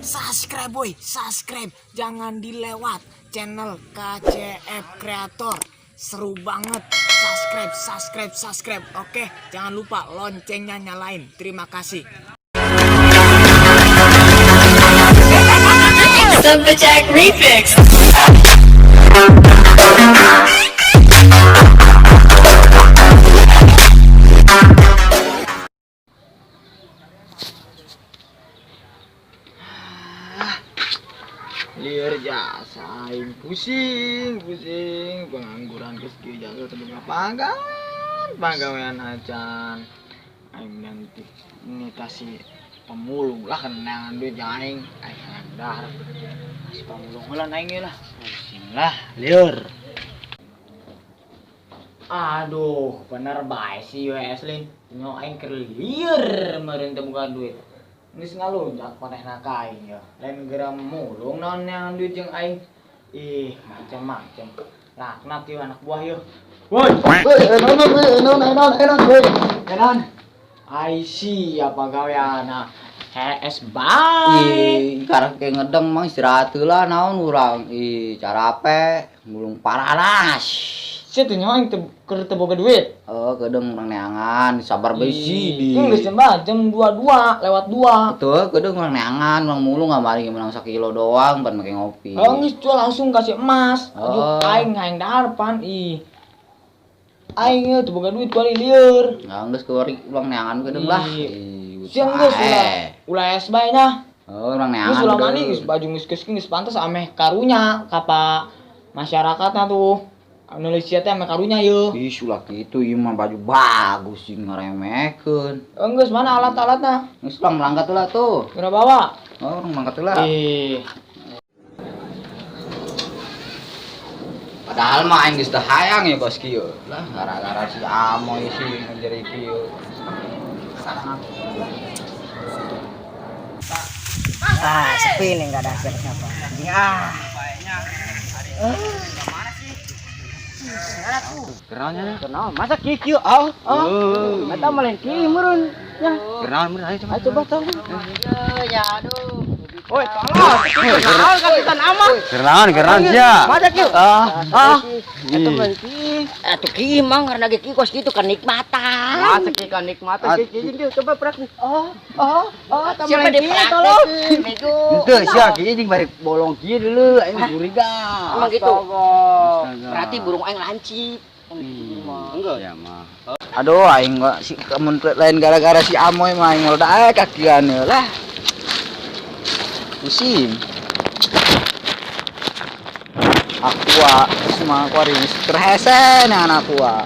Subscribe boy, subscribe. Jangan dilewat channel KCF Creator. Seru banget. Subscribe, subscribe, subscribe. Oke, jangan lupa loncengnya nyalain. Terima kasih. Jack Remix. Lieur jasa aing, pusing, pusing, pengangguran geus kieu, jasa teu boga pagawean, pagawean acan. Aing nanti ini kasih pemulung lah, kenangan duit jeung aing, aing hayang dahar. Kasih pemulung heula aing lah, pusing lah, lieur. Aduh, bener bae sih Weslin. Nyo aing keur lieur meureun teu boga duit. Geus ngalunjak manehna ka aing ya. Lain geura mulung naon neangan duit jeung aing. Ih, macam-macam. Laknat ieu anak buah yeuh. Woi, Woi, naon, woi, naon, naon, naon, woi. Kenan. Ai siapa gaweana? HS bae. Ih, karek kayak ngedeng mang, istirahat heula naon urang. Ih, carape, mulung paranas. Sia teh nyaho aing teu keur teu boga duit. Oh, kedeung urang neangan, sabar bae sih di. Geus jam jam 22 lewat 2. Tuh, kedeung urang neangan, urang mulung kamari menang sakilo doang pan make ngopi. Oh, geus jual langsung kasih emas. Aduh, Oh. aing hayang dahar pan ih. Aing ieu teu boga duit kuari lieur. Nah, geus keluar urang neangan kedeung lah. Ih. Ih, Siang geus ulah ulah es bae nya. Oh, urang neangan. Geus ulah mandi kedeung. Geus baju geus geus geus pantes ameh karunya ka pa masyarakatna tuh. Anu sia teh ameh karunya yeuh. Ih, ulah kitu, ieu mah baju bagus sih ngaremekeun. Oh, geus mana alat-alatna? Geus urang berangkat heula tuh. Geura bawa. Oh, urang berangkat heula. Ih. Padahal mah aing geus teu hayang ya bos kieu. Lah gara-gara si Amoy sih menjadi kieu. Ah, sepi nih, nggak ada siapa-siapa. Anjing ah. Kenalnya? Kenal, masa kieu kieu ah? Ah. Eta mah lain kieu meureun. Ya. Kenal meureun, ayo coba. Ayo coba tolong. Ya aduh. Woi, tolong. Kenal kapitan amah. Kenalan, kenalan sia. Masa kieu? Ah, Ah. Eta Eta mah kieu. Atuh kieu mah karena ge kieu kos kitu kenikmatan. Masa kieu kenikmatan kieu kieu coba praktik. Oh, oh, oh, eta mah lain kieu tolong. Bego. Henteu sia kieu jeung bari bolong kieu dulu aing curiga. Emang gitu. Berarti burung aing lancip. Enggak. Ya mah. Aduh aing mah si mun lain gara-gara si Amoy mah aing meledak kakian lah. Pusing. Aqua semua aku hari ini terhese nih anak aqua.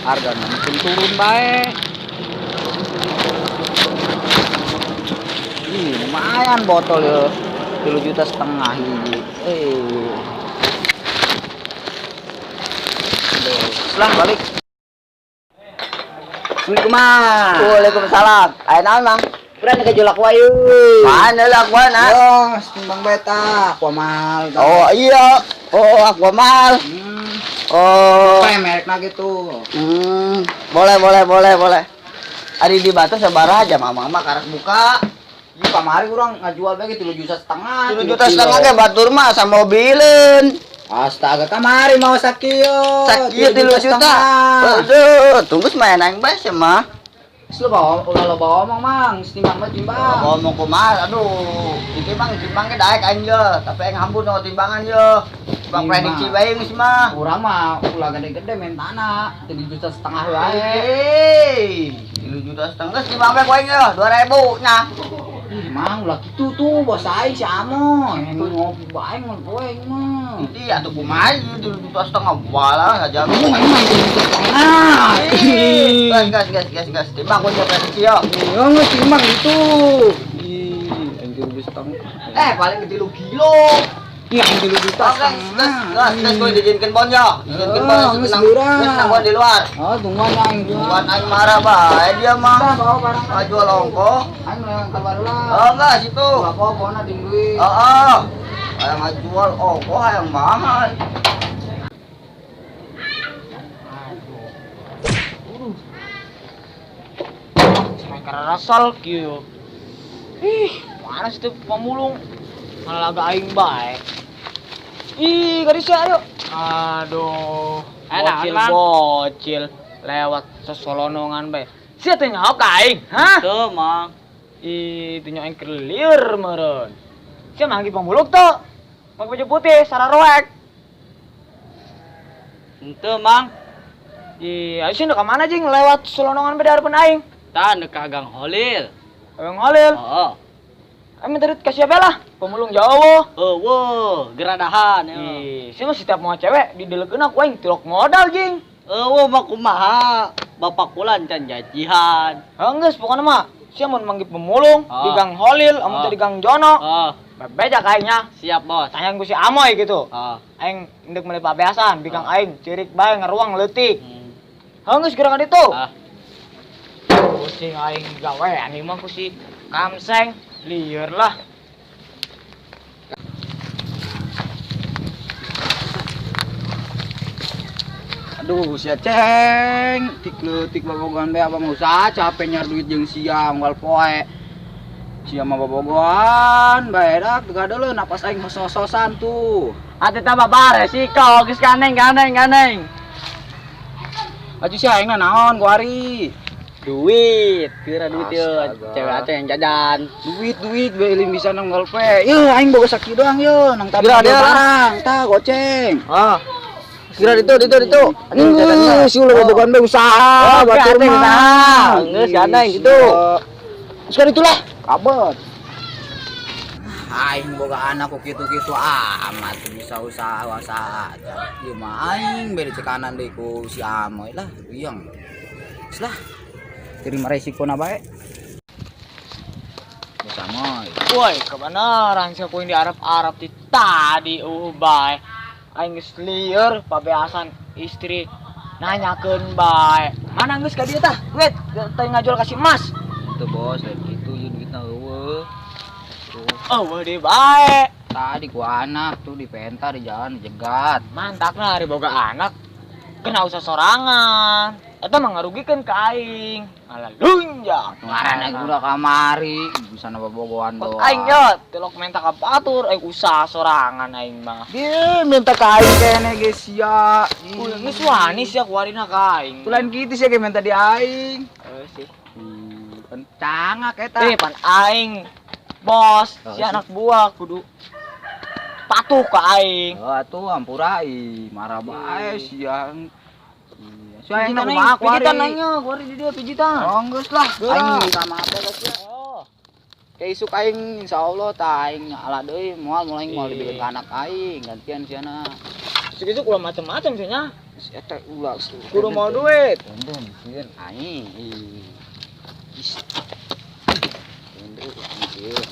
Harganya mungkin turun bae. Ih, lumayan botol ya. 3,5 juta hiji. Eh. Aduh, lah balik. Assalamualaikum. Mang. Waalaikumsalam. Ayo naon, Mang? Kurang ke julak wayu. Mana lah gua na? Yo, timbang beta, aqua mahal. Oh iya. Oh, aqua mahal. Oh. Apa merekna gitu? Boleh, boleh, boleh, boleh. Ari di Batu sabaraha aja mama mama karak buka. Ih, kamari urang ngajual bae 3,5 juta. 3,5 juta ge batur mah sama mobileun. Astaga, kamari mau sakieu. Sakieu 3 juta. Aduh, tunggu main aing bae sih mah. Terus lu bawa ulah lo bawa omong, Mang. Timbang mah timbang. Ngomong kumaha, aduh. Ditimbang timbang ge daek aing ye, tapi aing hambur no timbangan ye. Timbang prediksi bae geus mah. Urang mah ulah gede-gede mentana 3,5 juta wae. Hei, 3,5 juta timbang bae ku aing ye, 2000 nya. Ih, Mang, ulah kitu tuh bos aing si Amoy. Ngopi bae ngopi aing mah. Iya, atuh kumaha ieu 3,5 juta walah saja. Kamu main main 3,5 juta. Gas gas gas gas gas timbang ku prediksi yo. Iya, nggak timbang itu. Ih, aing 3,5 juta. Eh, paling 3 kilo. Iya, aing 3 juta Oke, gas gas gas gue diizinkan bon yo. Diizinkan bon Oh, geus senang. geurah. Geus senang bon di luar. Oh, tungguan aing jual. Tungguan aing marah bae dia mah. Bawa barang. Ah, jual ongkoh. Aing mau keluar lah. Oh, enggak situ. Apa pokoknya ting duit. Oh, oh. Hayang jual ongkoh hayang mahal. Aduh. Main karena rasal kieu. Ih. Mana sih tuh pemulung? Malah laga aing bae. Ih, gadis ya, ayo. Aduh, bocil bocil lewat sesolonongan bae. Sia teh nyaho ka aing, hah? Tuh, Mang. Ih, teu nyaho aing keur lieur meureun. Sia manggih pemulung tuh. Make baju putih, sararoek. Henteu, Mang. Ih, ayo sih ka mana jing lewat selonongan bae di hareupeun aing. Tah nu ka Gang Holil. Gang Holil. Heeh. Aing minta duit ka siapa lah? Pemulung jauh. Eueuh, geradahan ya. Ih, sih mah setiap mau cewek didelekeun aku aing tilok modal jing. Eueuh mah kumaha? Bapak kula can jajihan. Heuh geus pokona mah sia mun manggih pemulung di Gang Holil, amun teh di Gang Jono. Bebeja ka aing nya. Siap, Bos. Tanyaan ku si Amoy gitu. Aing indek meuli pabeasan, di Gang aing cirik bae ngaruang leutik. Heuh geus geura ka ditu. Pusing aing gawean ieu mah ku si Kamseng, lieur lah. Aduh, sia ceng, tik leutik babogohan bae abang usaha capek nyar duit jeung sia unggal poe. Sia mah babogohan bae dak teu gadeuleuh napas aing hos-hosan tuh. Atuh tah babar resiko geus ganeng ganeng ganeng. Atuh sia aing naon ku ari? Duit, kira duit ye, Astaga. cewek aceh yang jajan. Duit duit bae elim bisa nang unggal poe. Yeuh aing boga sakieu doang yeuh nang tabung Kira dia lah. barang, tah goceng. Ah. Kira ditu ditu ditu. Geus si ulah babogohan bae usaha Oh, batur oke, mah. usaha. Geus gandeng gitu. Geus kan itulah kabet. Aing boga anak kok kitu-kitu amat bisa usaha usaha aja. Ieu mah aing bere cekanan deui ku si Amoy lah, uyang. Geus lah. Terima resiko na bae. Bos Amoy. Woi, kebenaran sih aku yang di Arab-Arab di tadi bae. Aing geus lieur pabeasan istri nanyakeun bae. Mana geus ka dieu tah? Duit teh ngajual ka si emas. Itu bos, lain kitu ieu duitna eueuh. Oh, deui bae. Tadi ku anak tuh dipenta di jalan dijegat. Mantapna ari boga anak. Kena usah sorangan. Eta mah ngarugikeun ka aing. Malah lunjak. Ngaran aing udah kamari, bisa babogohan Kos doang. aing nya tilok menta ka batur, aing usaha sorangan aing mah. Dia minta ka aing kene geus sia. Uy, geus wani sia kuarina ka aing. Lain kitu sia ge minta di aing. Eh sih. Pencangak eta. Eh, pan aing bos, Oh, si sih. anak buah kudu patuh ka aing. Oh, atuh ampura ih, marah bae sia. Iya, sia aing Pijitan aing, kumaha kuari. pijitan aing nya, kuari di dia pijitan. Oh, geus lah. Geura. Aing minta maaf bae geus lah. Oh. Kayak isuk aing insyaallah tah aing ala deui moal mulai moal Iya. dibikeun ka anak aing gantian siana. Isuk-isuk ulah macem-macem sih nya. Si eta ulah Kudu mau duit. Gendon sieun aing. Ih. Is. Gendon aing sieun.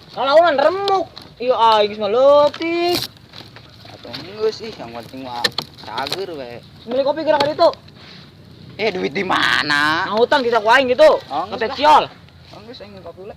Kalaunan remuk. Iya aing geus mah leutik. Atau geus ih yang penting mah cager we. Beli kopi gerak ka ditu. Duit di mana? Nah, utang kita ku aing gitu. Oh, geus Ke lah. Ciol. Oh, geus aing kopi lah.